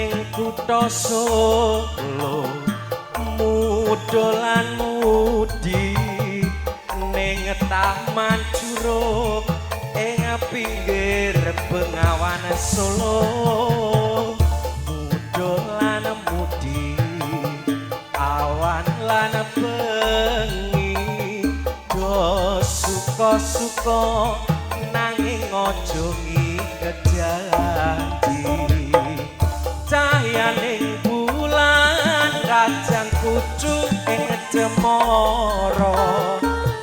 Ning kutha Solo muda lan mudi ning Taman Curug ing pinggir Bengawan Solo muda lan mudi awan lan bengi do suka-suka nanging aja ngiket janji cahyaning bulan rajang pucuk ing cemara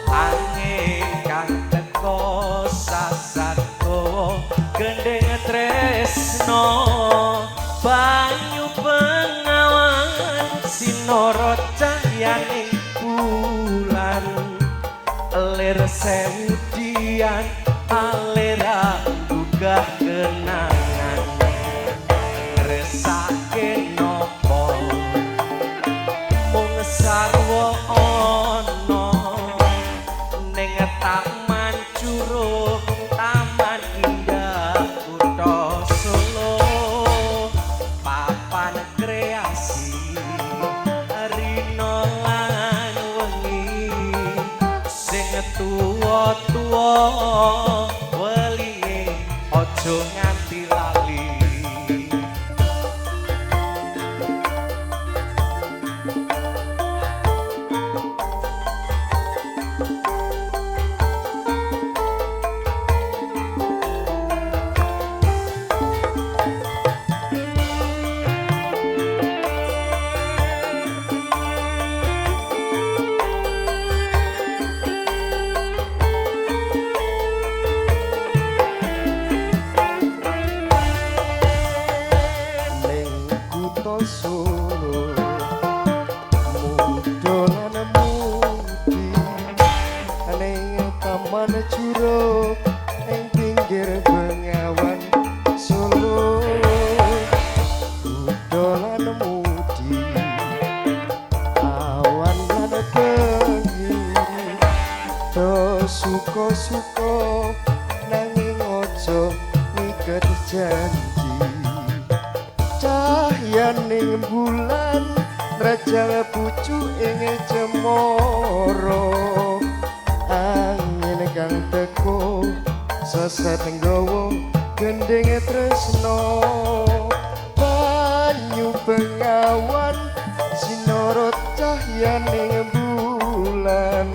angin kang teka sasat gawa gendhing tresno banyu bengawan sinara cahyaning bulan lir sewudian alera gugah kenangan ngresake napa mung sarwa ana ning Taman Curug Taman Indah Kutha Solo papan kreasi rina lan wengi sing tuwa-tuwa welinge aja nganti lali. Ning kutha Solo muda lan mudi ning Taman Curug ing pinggir Bengawan Solo muda lan mudi awan lan bengi do suka-suka nanging aja ngiket janji cahyaning bulan rajang pucuk ing cemara angin kang teko sesat nggawa gendhing tresno banyu bengawan sinara cahyaning bulan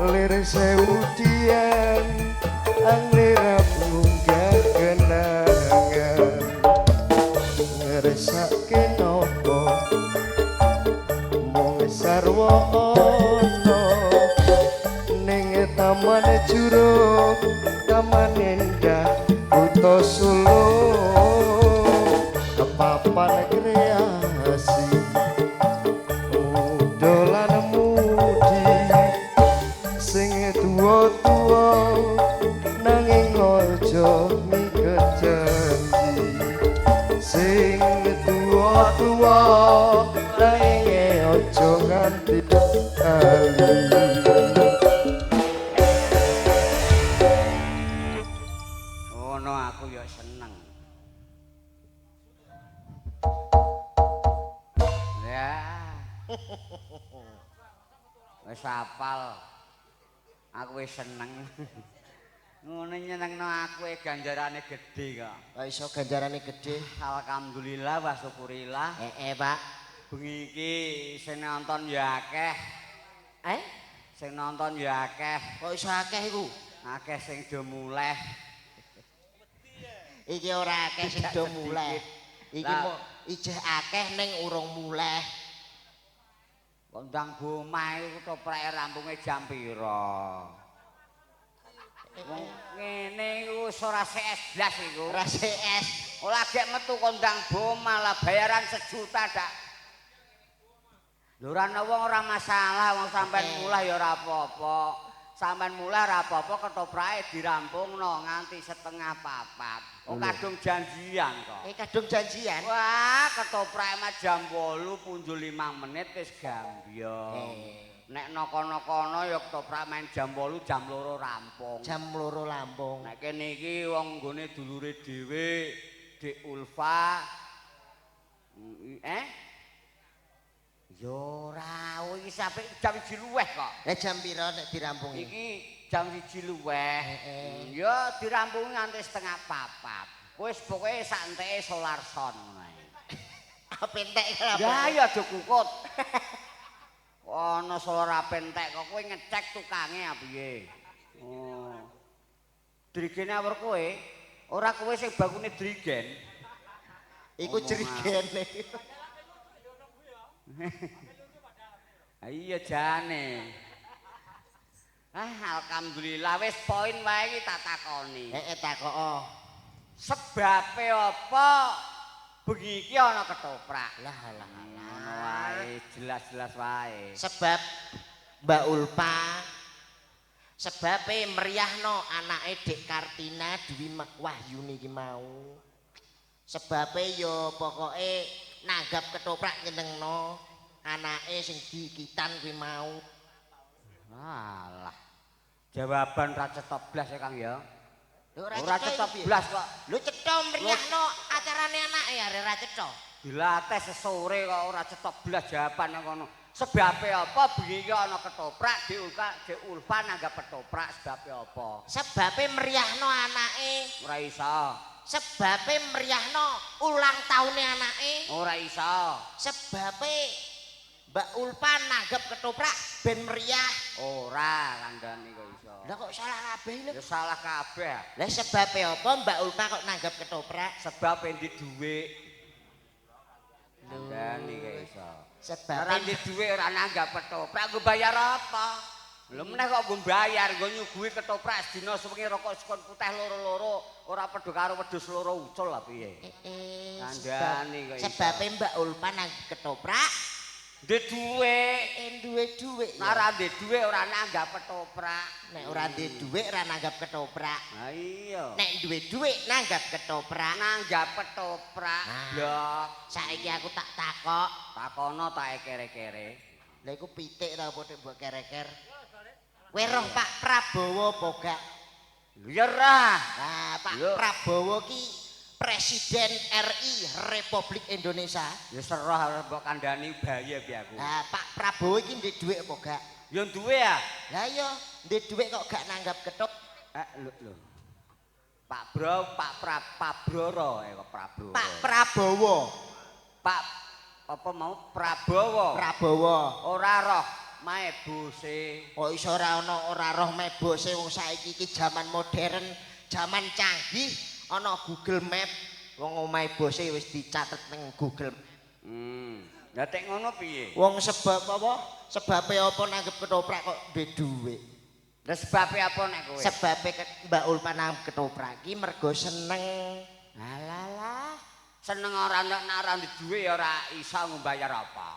lir sewudian anglirap ngunggah kenangan ngresake napa mung sarwa ana ning Taman Curug Taman Indah Kutha Solo papan kreasi muda lan mudi sing tuwa-tuwa nanging aja miket janji sing tuwa-tuwa nanging aja nganti lali. Ngono aku ya seneng. Ya. Wis hafal. Aku wis seneng. Ngono nyenengno aku e ganjarane gedhe kok. Kok iso ganjarane gedhe? Alhamdulillah wa syukurillah. Heeh, Pak. Bengi iki sing nonton ya akeh. Eh? Sing nonton ya akeh. Kok iso akeh iku? Akeh sing do muleh. Iki ora akeh sing do muleh. Iki Lah. mok ijeh akeh ning urung muleh. Kondang bomah iku ketoprake rampunge jam pira? Wong ngene iku wis ora CS blas iku. Ora CS. Ora gek metu kondang bomah lah bayaran sejuta dak. Lho ora ana wong ora masalah wong sampean mulih ya ora apa-apa. Sampean mulih ora apa-apa ketoprake dirampungno nganti 3:30. Wong kadung janjian kok. Eh kadung janjian. Wah, ketoprake mah jam 8 punjul 5 menit wis gambyong. Nek kono-kono ya ketoprak main jam 8 jam 2 rampung. Jam 2 rampung. Nek kene iki wong nggone dulure dhewe, Dik Ulfa Eh? Yo ora, iki sampe jam 1 luweh kok. Lah jam pira nek dirampungi? Iki jam 1 luweh. Heeh. Ya dirampungi nganti 3:30. Wis pokoke sak enteke solar sound ngono ae. Apa entek apa? Ya ya aja kukut. Ana solar ape entek kok kowe ngecek tukange a piye? Oh. Drigene awur kowe, ora kowe sing bangune drigen. Iku jerigene. Ha iya jane. Ah alhamdulillah wis poin wae iki tak takoni. Heeh takok. Sebabe apa bengi iki ana ketoprak? Lah lah Ngono lah. wae, jelas-jelas wae. Sebab Mbak Ulfa sebabe meriahno anake Dik Kartina Dwi Wahyuni iki mau. Sebabe ya pokoke nanggap ketoprak nyenengno anake sing dikitan kuwi mau. Alah. Jawaban ra cetha blas ya Kang ya. Lho Ora cetha blas kok. Lho cetha meriahno acarane anake ya ora cetha. Dilatih sesore kok ora cetha blas jawaban nang kono. Sebabe apa bengi iki ana ketoprak Dik Ulfa nanggap ketoprak sebabe apa? Sebabe meriahno anake, Ora iso. sebabe meriahno ulang taune anake, Ora iso. sebabe Mbak Ulfa nanggap ketoprak ben meriah. Ora kandhane kok iso. Lah kok salah kabeh lho. Ya salah kabeh. Lah sebabe apa Mbak Ulfa kok nanggap ketoprak? Sebab endi dhuwit. Kandhane kok iso. Sebabe Ora ndek dhuwit ora nanggap ketoprak, nggo bayar apa? Lho meneh kok nggo bayar, nggo nyuguhi ketoprak sedina sewengi rokok sekon putih loro-loro, ora padha karo wedhus loro ucul lah piye. Kandhane kok iso. Sebabe Mbak Ulfa nanggap ketoprak Ndek dhuwit, duwe dhuwit. nek ora ndek dhuwit ora nanggap ketoprak. Nek ora ndek dhuwit ora nanggap ketoprak. Ha iya. Nek duwe dhuwit nanggap ketoprak. Nanggap ketoprak. Nah. Blok. Saiki aku tak takok. Takono tak kere-kere. Lah iku pitik ta apa nek mbok kereker? Kowe roh Pak Prabowo apa gak? Lho ya ora. Lah Pak Lho. Prabowo ki Presiden RI Republik Indonesia. Ya seroh arep mbok kandhani bayi piye aku. Lah Pak Prabowo iki ndek dhuwit apa gak? Ya duwe ah. Lah iya, ndek dhuwit kok gak nanggap ketok. Lho lho. Pak Bro, Pak Pra, Pak Broro, kok Prabowo. Pak Prabowo. Pak apa mau Prabowo. Prabowo. Ora roh mae bose. Kok iso ora ana ora roh mebose wong saiki iki jaman modern, jaman canggih, ana Google Map. Wong omahe bose wis dicatet ning Google. Lah tek ngono piye? Wong sebab apa? Sebabe apa nanggep ketoprak kok duwe dhuwit? Lah sebabe apa nek kowe? Sebabe Mbak Ulfa nanggep ketoprak iki mergo seneng. Alah. Seneng ora nek ora duwe dhuwit ya ora iso mbayar apa.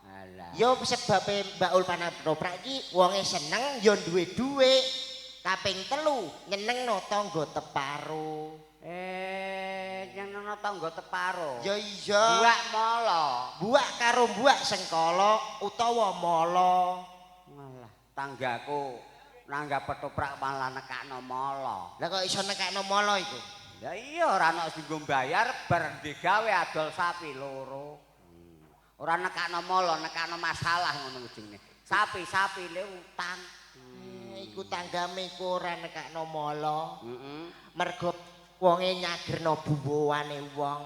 Alah. Ya sebabe Mbak Ulfa nanggep ketoprak iki wonge seneng ya duwe dhuwit. Kaping telu nyenengno tangga teparo. Nyenengno tangga teparo. Ya iya. Buak mala. Buak karo buak sengkala utawa mala. Malah tanggaku nanggap ketoprak malah nekakno mala. Lah kok iso nekakno mala iku? Lah iya ora ana sing nggo mbayar bar digawe adol sapi loro. Ora nekakno mala, nekakno masalah ngono jenenge. Sapi-sapi le utang. Iku tanggame iku ora nekakno mala. Heeh. Mergo wonge nyagerno buwane wong.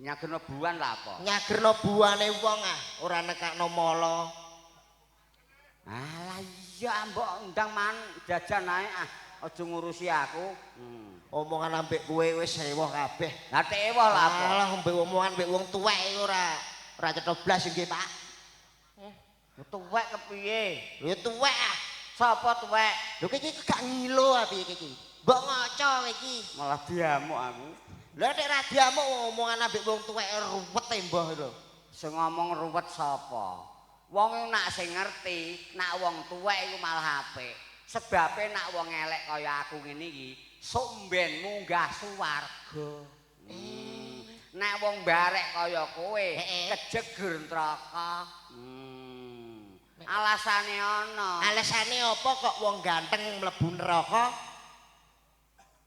Nyagerno buwan lah apa? Nyagerno buwane wong ah, ora nekakno mala. Alah iya mbok ndang man jajan ae ah, aja ngurusi aku. Omongan ambek kowe wis ewuh kabeh. Lah tek ewuh lah apa? Alah ambek omongan ambek wong tuwek iku ora cetha blas nggih, Pak. Tuwek kepiye? Lho tuwek ah. Sapa tuwek? Lho iki gak ngilo ah piye iki? Mbok ngaca iki. Malah diamuk aku. Lha nek ra diamuk omongan ambek wong tuwek ruwet e mbah lho. Sing ngomong ruwet sapa? Wong nak sing ngerti, nak wong tuwek iku malah apik. Sebabe nak wong elek kaya aku ngene iki, sok mben munggah swarga. Nek wong barek kaya kowe, kejegur neraka. Alasane ana. Alasane apa kok wong ganteng mlebu neraka?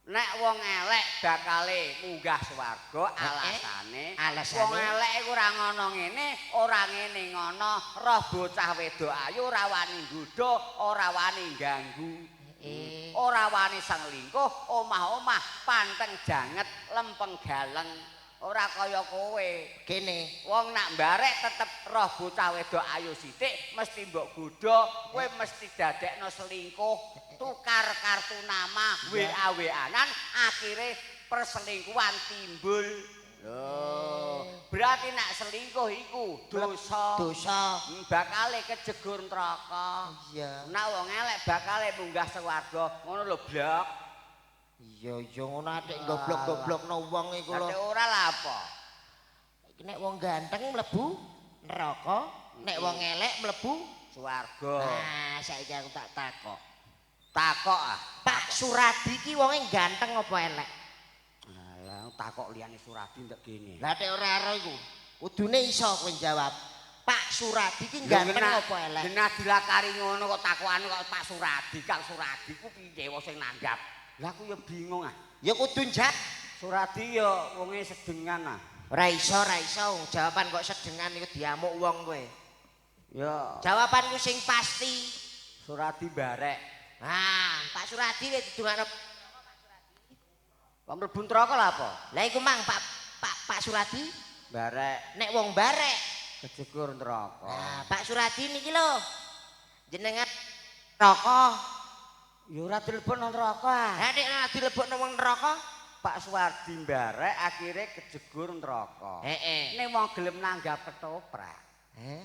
Nek wong elek bakale munggah swarga alasane Alasane? Wong elek iku ora ngono ngene, ora ngene ngono, roh bocah wedok ayu ora wani nggodha, ora wani ganggu. Ora wani selingkuh, omah-omah panteng janget, lempeng galeng. Ora kaya kowe. Kene. Wong nak mbarek tetep roh bocah wedok ayu sithik mesti mbok godha, kowe mesti dadekno selingkuh, tukar kartu nama, WA-WA-nan, akhire perselingkuhan timbul. Lho, berarti nak selingkuh iku dosa. Dosa. Bakale kejegur neraka. Iya. Nak wong elek bakale munggah swarga, ngono lho, Blok. Iya iya ngono atik goblok-goblokno wong iku lho. Lah ora lah apa? Nek wong ganteng mlebu neraka, nek wong elek mlebu swarga. Nah, saiki aku tak takok. Takok ah. Pak Suradi ki wonge ganteng apa elek? Lah takok liyane Suradi ndek kene. Lah nek ora ero iku, kudune iso kowe jawab. Pak Suradi ki ganteng apa elek? Genah dilakari ngono kok takokane kok Pak Suradi, Kang Suradi ku piye wong sing nanggap? Lah aku ya bingung ah. Ya kudu njak. Suradi ya wonge sedengan ah. Ora iso, ora iso jawaban kok sedengan iku diamuk wong kowe. Ya. Jawabanku sing pasti. Suradi barek. Nah, Pak Suradi wis didongakno. Kok mlebu neraka lha apa? Lah iku mang Pak Suradi barek. Nek wong barek kejegur neraka. Nah, Pak Suradi niki lho. Jenengan neraka. Ya ora dilebokno neraka. Lah nek ora dilebokno wong neraka, Pak Suwardi mbarek akhire kejegur neraka. Heeh. Nek wong gelem nanggap ketoprak.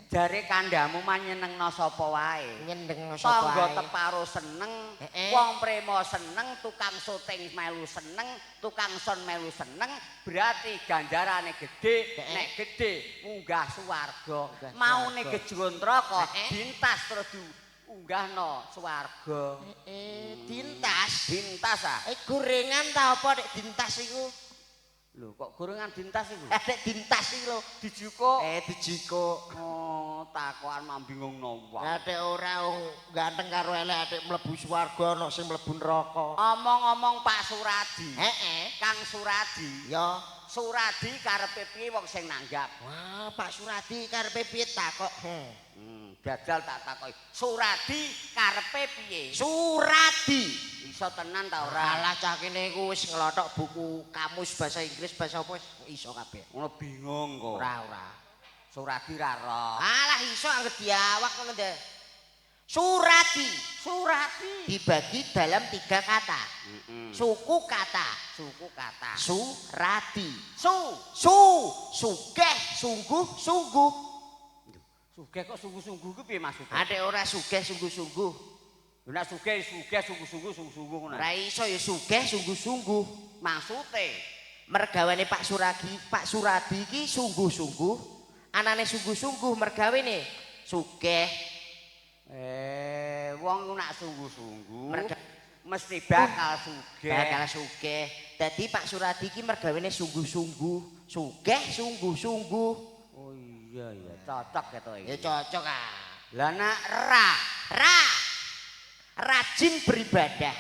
Jare kandhamu manyenengno sapa wae. Nyenengno sapa wae. Tangga teparo seneng, wong prema seneng, tukang syuting melu seneng, tukang son melu seneng, berarti ganjarane gedhe, nek gedhe munggah swarga. Maune kejegur neraka dintas terus diunggahno swarga. Dintas. Dintas ah. Gorengan ta apa nek dintas iku? Lho kok gorengan dintas iku? Nek dintas iku lho dijukuk. Dijikuk. Oh, takokan mah bingungno wong. Lah nek ora wong ganteng karo elek nek mlebu swarga ana sing mlebu neraka. Omong-omong Pak Suradi. Heeh. Kang Suradi. Ya. Suradi karepe piye wong sing nanggap? Wah, Pak Suradi karepe piye takok? Jajal tak takoki. Suradi karepe piye? Suradi. Iso tenan ta ora? Alah cah kene iku wis nglothok buku kamus bahasa Inggris bahasa apa wis iso kabeh. Ngono bingung kok. Ora ora. Suradi ra roh. Alah iso anggere diawak ngono ndek. Suradi. Suradi dibagi dalam 3 kata. Suku kata. Suku kata. Suradi. Su. Su. Sugih sungguh sungguh. Sugih kok sungguh-sungguh ku piye maksudnya? Adek ora sugih sungguh-sungguh. Lho nek sugih sugih sungguh-sungguh sungguh-sungguh ngono. Ora iso ya sugih sungguh-sungguh. Maksude mergawane Pak Suradi, Pak Suradi iki sungguh-sungguh, anane sungguh-sungguh mergawene sugih. Wong ku nak sungguh-sungguh mesti bakal sugih. Bakal sugih. Dadi Pak Suradi iki mergawene sungguh-sungguh, sugih sungguh-sungguh. Oh iya iya, cocok ketok iki. Ya cocok ah. Lah nak ra, ra. Rajin beribadah.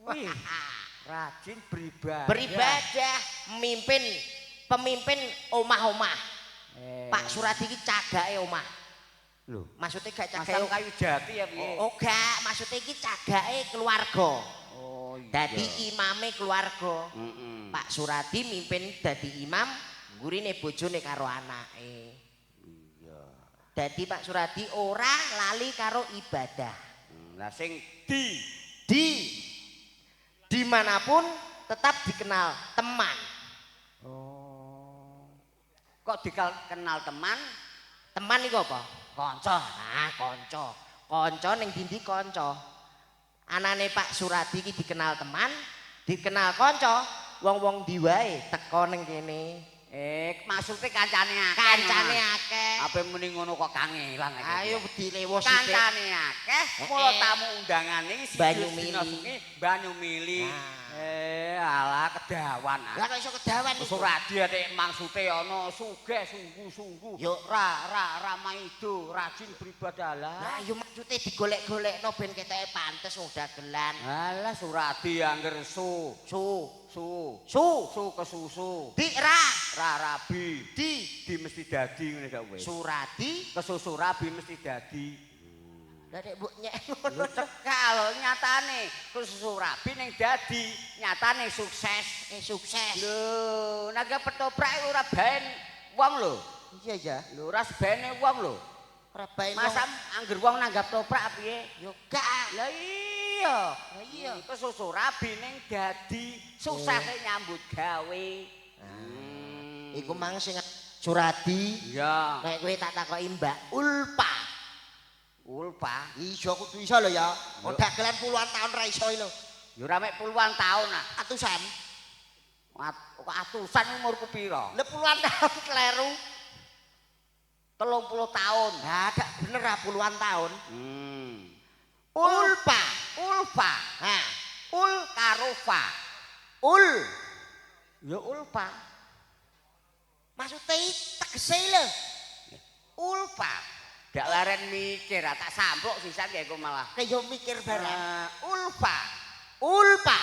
Wih, rajin beribadah. Beribadah, mimpin pemimpin omah-omah. Pak Suradi iki cagake omah. Lho, maksudnya gak cagake masang kayu jati ya piye? Oh, gak, maksudnya iki cagake keluarga. Oh iya. Dadi imame keluarga. Pak Suradi mimpin dadi imam, nggurine bojone karo anake. Iya. Dadi Pak Suradi ora lali karo ibadah. Lah sing di dimanapun tetap dikenal teman. Oh. Kok dikenal teman? Teman iku apa? Kanca. Ah, kanca. Kanca ning ndi kanca? Anane Pak Suradi iki dikenal teman, dikenal kanca, wong-wong ndi wae teko ning kene. Maksude kancane akeh. Kancane akeh. Ape muni ngono kok kangelan iki. Ayo dilewo sithik. Kancane akeh, mula tamu undangan iki Banyu mili. Banyu mili. Alah kedawan. Lah kok iso kedawan iku? Suradi nek maksude ana sugih sungguh-sungguh. Ra ra ra maido, rajin beribadah lah. Lah yo maksude digolek-golekno ben ketoke pantes wong dagelan. Alah Suradi angger su su su su su kesusu. Di ra ra rabi. Di mesti dadi ngene gak wis. Suradi kesusu rabi mesti dadi. Lah nek mbok nyek ngono lho cekak lho nyatane kesusu rabi ning dadi, nyatane sukses. Sukses. Lho, nanggap ketoprak ora baen wong lho. Iya ya. Lho ora sebene wong lho. Ora baen. Masa angger wong nanggap toprak piye? Yo gak. Lah iya. Lah iya. Kesusu rabi ning dadi, suksese nyambut gawe. Iku mang sing Suradi. Iya. Nek kowe tak takoki Mbak Ulpa. Ulpa? Iya kudu iso lho ya. Wong dagelan puluhan tahun ra iso lho. Ya ora mek puluhan tahun ah. Atusan. Atusan umurku pira? Lah puluhan tahun kleru. 30 tahun. Lah gak bener ah puluhan tahun. Ulpa, Ulfa. Ha. Ul karo fa. Ul. Ya Ulfa. Maksude tegese lho. Ulfa. Gak laren mikir, tak samplok sisan ya iku malah. Kaya mikir barang. Ulfa. Ulpa.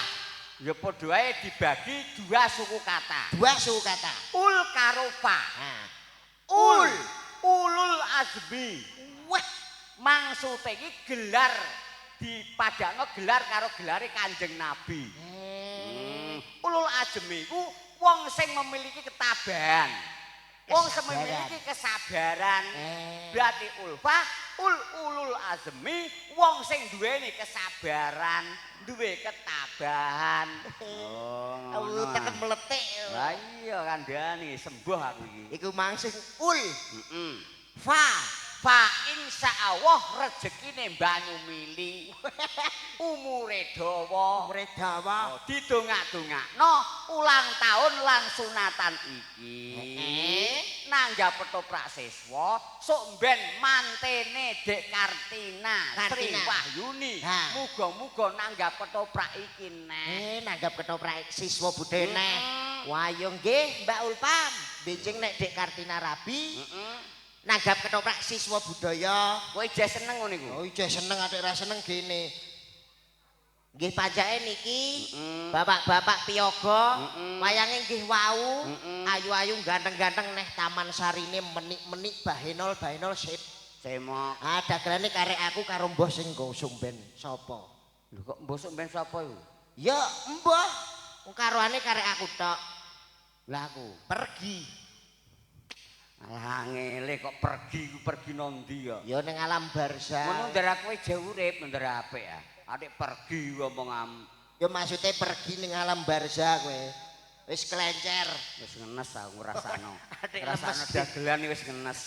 Ya padha wae dibagi dua suku kata. Dua suku kata. Ul karo fa. Ha. Ul. Ulul azmi. Wah, maksude iki gelar dipadakno gelar karo gelare Kanjeng Nabi. Ulul azmi iku wong sing memiliki ketabahan. Wong sing memiliki kesabaran. Berarti ulfa ul ulul azmi wong sing duweni kesabaran, duwe ketabahan. Oh, tekan meletik. Lah iya kandhane sembuh aku iki. Iku mang sing ul. Heeh. Fa. Fa insyaallah rejekine banyu mili. Umure dawa. Umure dawa. Oh, didongak-dongakno ulang tahun lan sunatan iki. Nanggap ketoprak siswa sok ben mantene Dek Kartina, Sri Wahyuni. Muga-muga nanggap ketoprak iki neh. Nanggap ketoprak siswa budhe neh. Wah yo nggih Mbak Ulpam, benjing nek Dek Kartina rabi. Nanggap ketoprak siswa budaya. Kowe ijeh seneng ngono iku? Oh ijeh seneng, atik ra seneng gene. Nggih pajake niki, bapak-bapak piyaga, wayange nggih wau, ayu-ayu ganteng-ganteng neh Taman Sarine menik-menik bahenol-bahenol sip. Semok. Ah dagelane karek aku karo mbah sing nggo sumben sapa? Lho kok mbah sumben sapa iku? Ya mbah, wong karoane karek aku tok. Lah aku pergi. Alah ngele kok pergi ku pergi nondi ya? Ya ning alam barzah. Ngono ndara kowe jauh urip ndara apik ah. Adik pergi ngomong am. Ya maksude pergi ning alam barzah kowe. Wis kelencer, wis ngenes aku ngrasakno. Ngrasakno dagelan wis ngenes.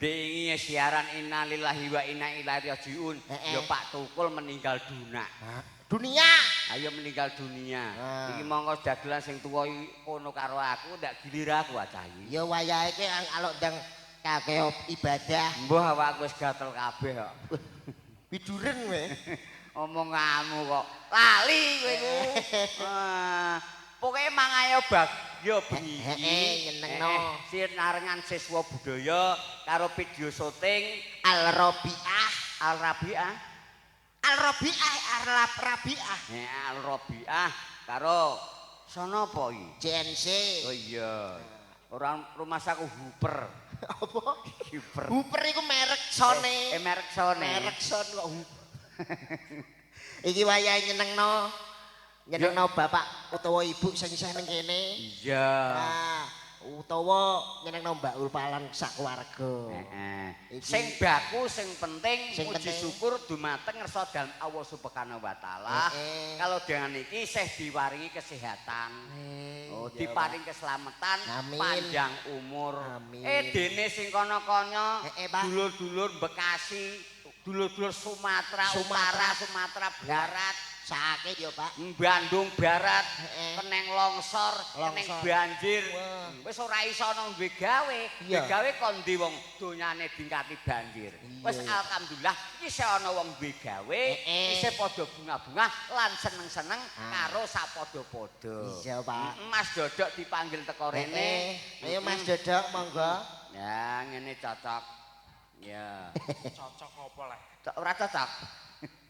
Ndek siaran innalillahi wa inna ilaihi rajiun. Ya Pak Tukul meninggal dunia. Dunia. Ayo meninggal dunia. Iki mongko dagelan sing tuwa kono karo aku ndak gilir aku acah iki. Ya wayahe ki alok ndang kakeh ibadah. Mbah awakku wis gatel kabeh kok. Biduren kowe. Omonganmu kok lali kowe iku. Pokoke mangayo bagya bengi iki nyenengno sinarengan siswa budaya karo video syuting Al Rabiah. Al Rabiah. Al Rabiah, Al Rabiah. Al Rabiah karo sono apa iki? JNC. Oh iya. Orang rumah saku Huper. Apa? Huper. Huper iku merek sone. Merek sone. Merek son kok Huper. Iki wayahe nyenengno. Nyenengno bapak utawa ibu sing isih ning kene. Iya. Nah, utawa nyenengno Mbak Ulfa lan sak keluarga. Heeh. Sing baku sing penting puji syukur dumateng ngersa dalem Allah Subhanahu wa taala. Kalau dengan iki isih diparingi kesehatan. Oh, diparing keselamatan, panjang umur. Dene sing kono-kono dulur-dulur Bekasi, dulur-dulur Sumatera Utara, Sumatera Barat. Sakake ya, Pak. Bandung Barat Heeh. keneng longsor, keneng Longsor. banjir. Wah. Wis ora iso ana duwe gawe. Iya. Duwe gawe kon ndi wong donyane dingkati banjir. Iya, Wis iya. alhamdulillah isih ana wong duwe gawe, Heeh. isih padha bunga-bunga lan seneng-seneng Ah. karo sapadha-padha. Iya, Pak. Mas Dodok dipanggil teko rene. Heeh. Ayo Mas Dodok monggo. Ya ngene cocok. Ya. Cocok apa lah? Ora cocok.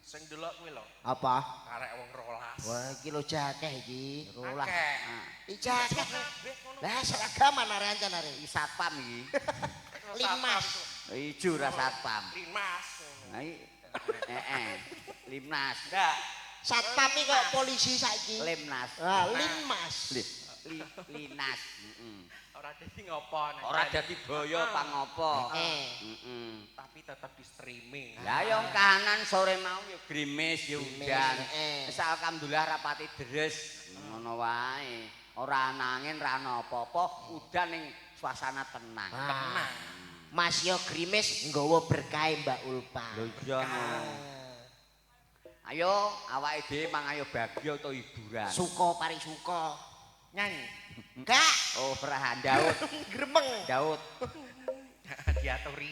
Sing delok kuwi lho, Apa? karek wong rolas. Wah, iki lho jakeh iki. Rolas. Akeh. Ah. Iki jakeh. Kabeh ngono. Lah seragaman arek ancen arek. Iki satpam iki. Limas. Ijo ra satpam. Limas. ngono. Nah, heeh. Limnas. Ndak. Satpam iki kok polisi saiki. Limnas. Ah, Linmas. Linas. Heeh. Ora dadi ngopo nek. Ora dadi boyo pangopo. Heeh. Heeh. Tapi tetep di streaming. Lah yo kahanan sore mau yo grimis yo Grimis, udan. heeh. Wis alhamdulillah rapati deres. Ngono wae. Ora ana angin, ora ana apa-apa, udan ning suasana tenang. Tenang. Mas yo grimis nggawa berkahe Mbak Ulfa. Lho iya no. Ayo awake dhewe mang ayo bagya utawa hiburan. Suka paring suka. Nyanyi. Gak Oh, ora Daud. gremeng. Daud. Diaturi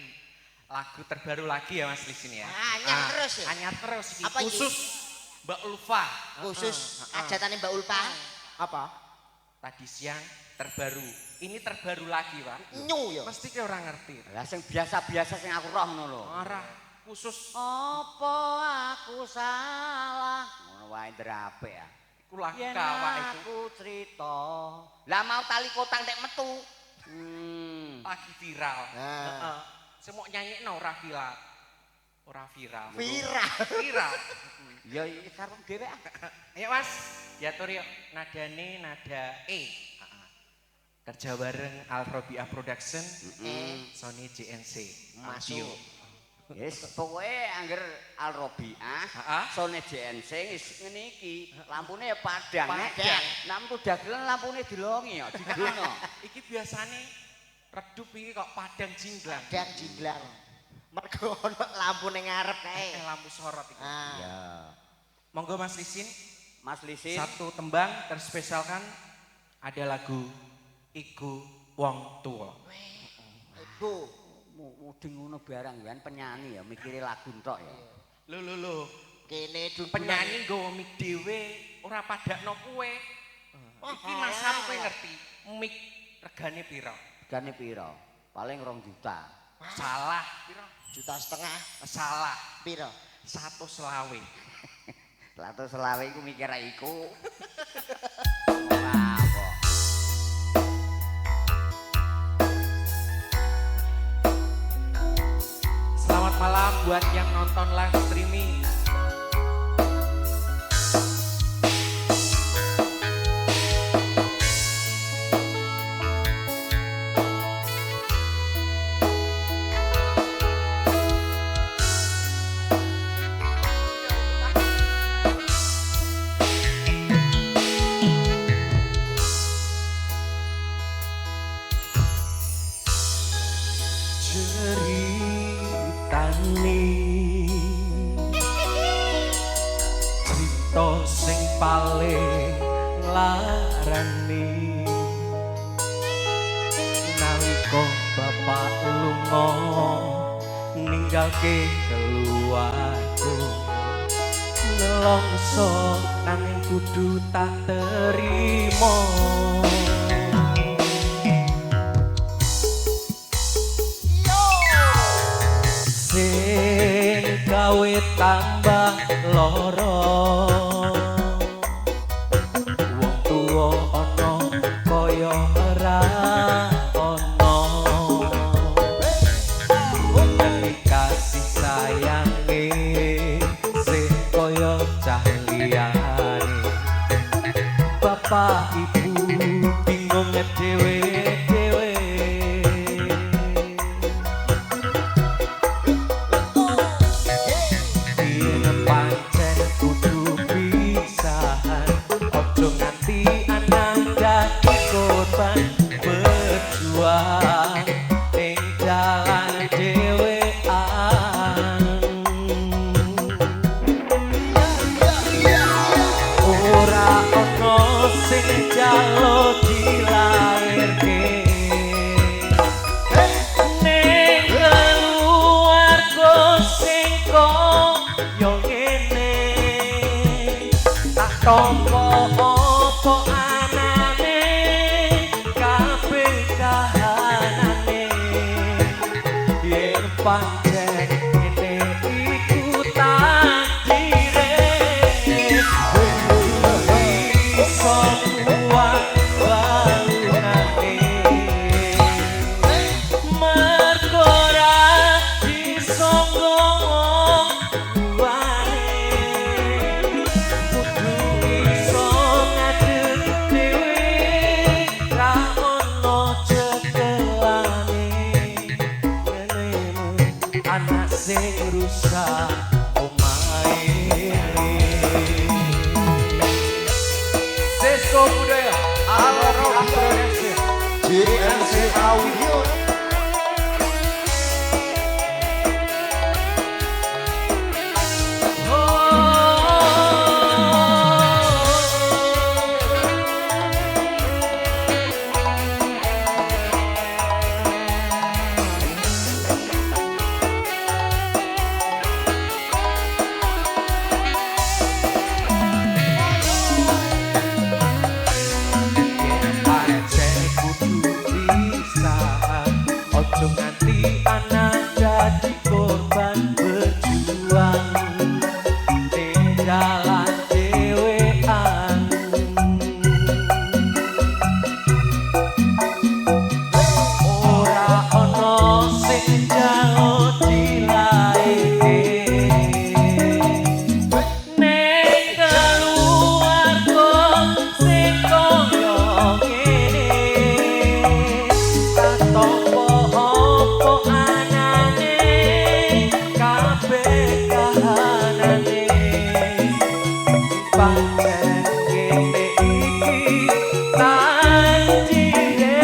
lagu terbaru lagi ya Mas di sini ya. Ah, anyar terus ya? Anyar terus iki. Apa iki? Khusus Mbak Ulfa. Khusus hajatane Mbak Ulfa. Apa? Tadi siang terbaru. Ini terbaru lagi, Pak. Nyu ya. Mesti ki ora ngerti. Lah sing biasa-biasa sing aku roh ngono lho. Ora khusus Apa aku salah? Ngono wae ndrapek ah. iku lagu Yen kawak iku aku cerita. Lah mau tali kotang nek metu. Lagi viral. Nah. Heeh. Sing mok nyanyekno ora viral. Ora viral. Viral. Viral. Ya iki karep dhewe ah. Ayo Mas, diatur yuk. Nadane nada E. Heeh. Kerja bareng Al Robiah Production, Sony JNC. Masuk. Audio. Wis pokoke angger Al Robiah, Heeh. Sony JNC wis ngene iki, lampune ya padang. Nek Padang. nek metu dagelan lampune dilongi ya, digono. Iki biasane redup iki kok padang jinglang. Padang jinglang. Mergo ono lampu ning ngarep kae. Lampu sorot iki. Ah. Ya. Monggo Mas Lisin, Mas Lisin. satu tembang terspesialkan ada lagu Iku Wong Tuwa. Ibu. Mudeng ngono barang kan penyanyi ya mikire lagu entok ya. Lho lho lho, Kene dun penyanyi nggawa mic dhewe ora padakno kowe. Iki Mas Sam kowe ngerti mic regane pira? Regane pira? Paling 2 juta. Salah pira? 1,5 juta. Salah. Piro? 125. 125 iku mikir iku. Ora apa. Selamat malam buat yang nonton live streaming. Ceritane cerita sing paling nglarani nalika bapak lunga ninggalke keluarga nelongso nanging kudu tak terima. Sing gawe tambah lara wong tuwa ana kaya ora ana kasih sayange sing kaya cah liyane bapak ibu bingung dhewe-dhewe. Yen pancen kudu pisahan, aja nganti anak dadi korban berjuang ing dalan dhewean. pancen ngene iku takdire iso kuat balungane mergo ora iso ngomong tuane kudu iso ngadeg dhewe ra ono cekelane ngene anak sing rusak omahe. Seso Budaya Al-Robi Production JNC Audio. Pancen kudu bisa, ojo nganti anak dadi korban berjuang ning dalan dhewean. Ora ono sing njaluk dilaeke ning keluarga sing kaya ngene, katompo apa anane kabeh kahanane. Pancen ngene iki takdire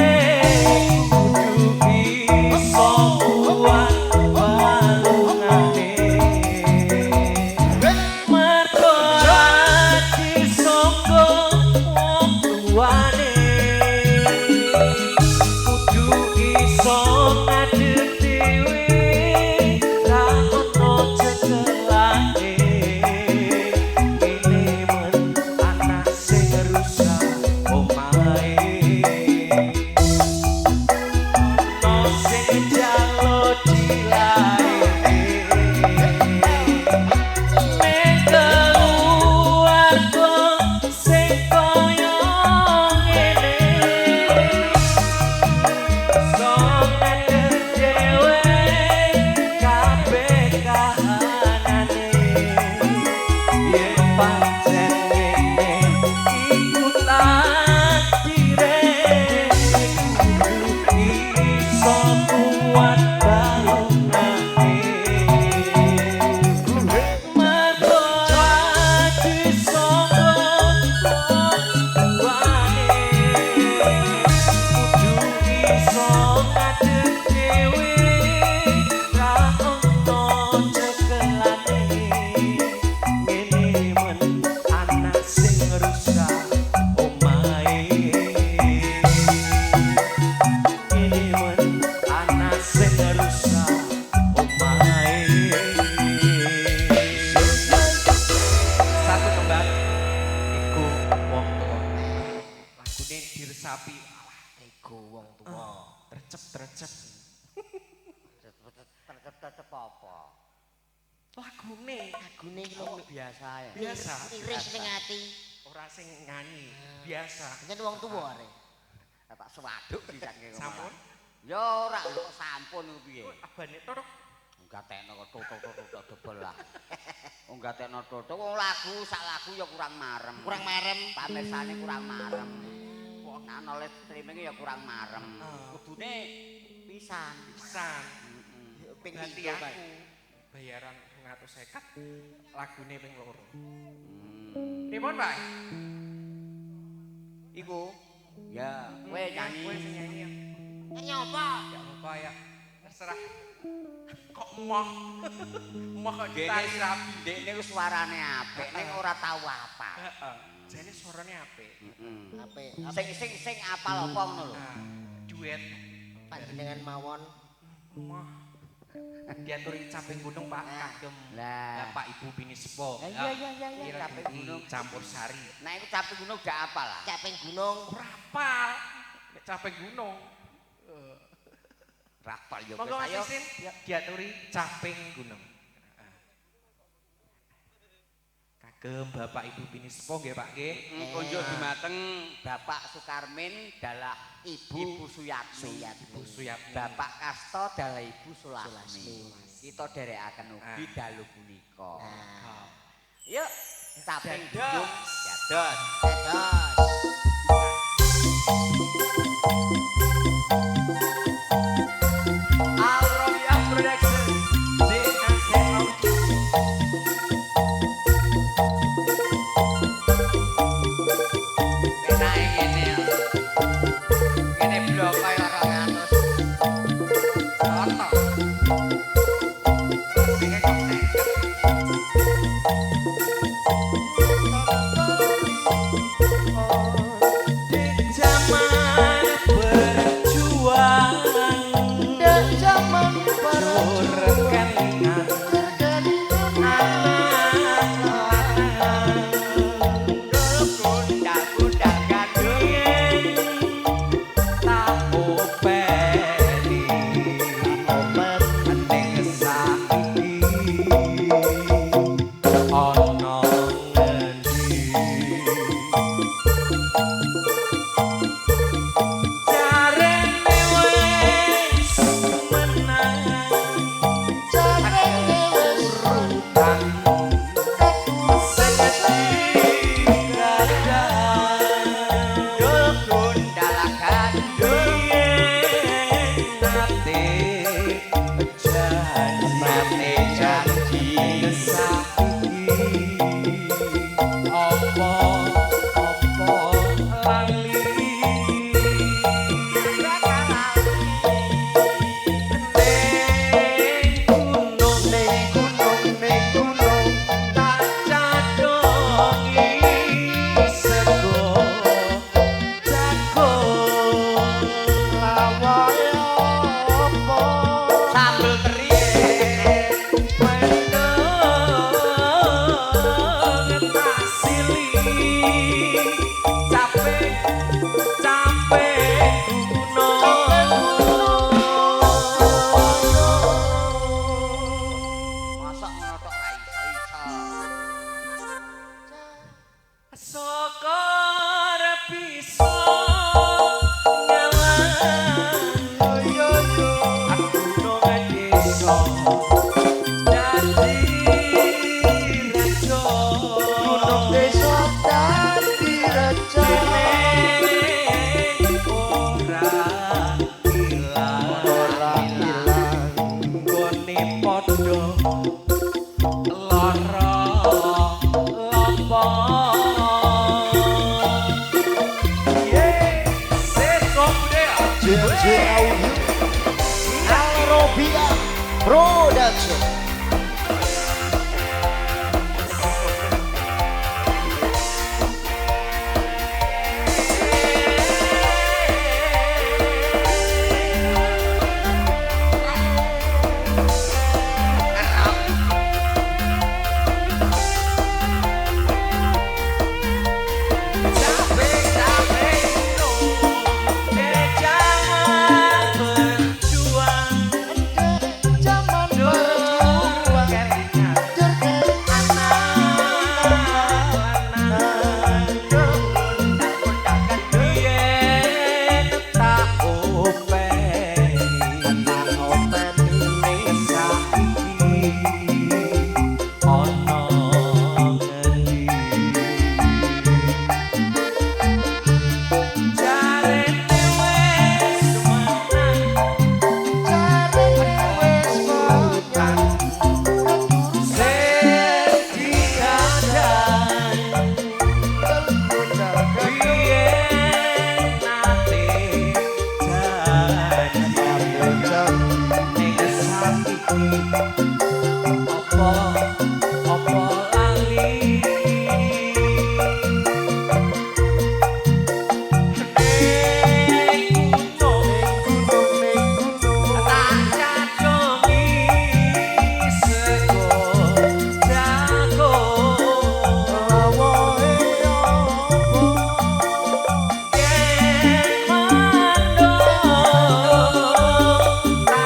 kudu iso kuat balungane mergo ora disangka wong tuane kudu iso ngadeg dhewe ra ono cekelane ngene men anak sing rusak omahe ono sing njaluk dilaeke ning keluarga sing kaya ngene iso ngadeg dhewe kabeh kahanane yen pancen ngene iku takdire kudu iso kuat balungane mergo ora disangka wong tuane kudu iso ngadeg dhewe ra ono cekelane ngene men anak sing rusak omahe ngene men anak sing rusak omahe. Satu kembang iku wong tuwa, lagune diresapi alah Ego wong tuwa. trecep-trecep Tetep apa? lagune Lagune iki lho Biasa ya. biasa iris ning ati. ora sing nyanyi biasa Pancen wong tuwa are. Tak swaduk pisan kok. Sampun? Ya ora kok sampun ku piye. Abane torok Gatekno kok tutuk-tutuk dobel lah. Wong gatekno tutuk wong lagu sak lagu ya kurang marem. Kurang marem. Pamirsane kurang marem. Nek ana live streaming ya kurang marem. Kudune pisan. Pisan. Ping Berarti pindho, Pak. aku bayaran 250 lagune ping 2. Pripun, Pak? Iku. Ya, kowe nyanyi. Kowe sing nyanyi ya. Nyanyi apa? Ya apa ya. Terserah. Kok moh. Moh kok ditari rapi. Dekne ku suarane apik ning ora tau apal. Heeh. Jane suarane apik. Heeh. Apik. Sing sing sing apal apa ngono lho. Nah, duet Panjenengan mawon. moh. Diaturi caping gunung Pak kagem. Lah. Bapak Ibu Binispo. Lah, iya, iya, iya, iya, caping gunung. Campur sari. Nah iku caping gunung gak apal ah. Caping gunung. Ora apal. Nek caping gunung. Rapal yo. Monggo Mas Isin diaturi caping gunung. Kagem Bapak Ibu Pinispo nggih Pak nggih. Kunjuk dumateng Bapak Sukarmin dalah Ibu Suyatmi. Ibu Suyatmi. Bapak Kasto dalah Ibu Sulasmi. Kita dherekaken ugi dalu punika. Yuk caping gunung dados. Dados. Al-Robiah Production JNC Audio. Penake ngene. Ngene blok kaya 200. Roto. Sing kok 50. Zaman berjuang, Zaman berkelingan, anak lanang Gundal-gundal gandul. yen tak openi ning saiki ana ngendi jarene wis menang urutan sing kadang Gundal gandul. yen nate janji Nate janji. Saiki apa apa lali ning gunung ning gunung tak cadongi sego jagung lawae apa Sambel teri. Mendung tak sili capek capek gunung. Mosok ngono tok ra iso-iso. Sokor bisa ngalah yo yo gunung desa dadi raja gunung desa dadi raja Dene ora ilang ora ilang nggone padha lara lopo. Ye seto budaya JJ Audio Al-Robiah Production. Capek-capek jangan berjuang zaman berjuang kelingan anak lanang yen tak openi ning saiki ana ngendi jarene wis menang urutan sing dikandang biyen nate janji ning saiki apa apa lali ning gunung tak cadongi sego jagung yen mandung tak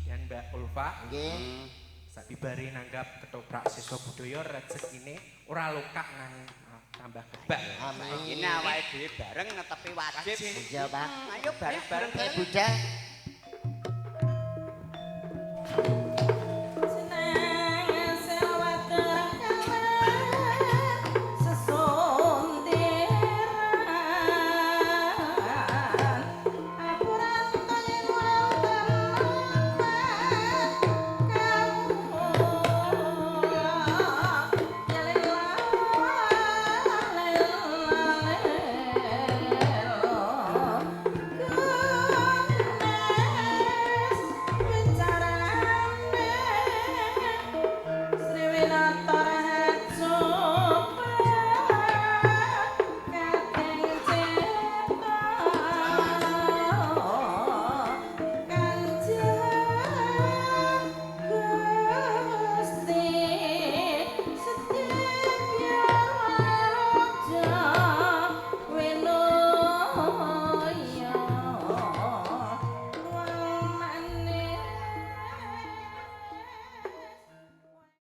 dan Mbak Ulfa. Nggih. Sabibare nanggap ketoprak siswa budaya rezekine ora lokak nang tambah kebak. Amin. Ini awake dhewe bareng netepi wajib. Iya, Pak. Ayo bareng-bareng. Eh, Bunda,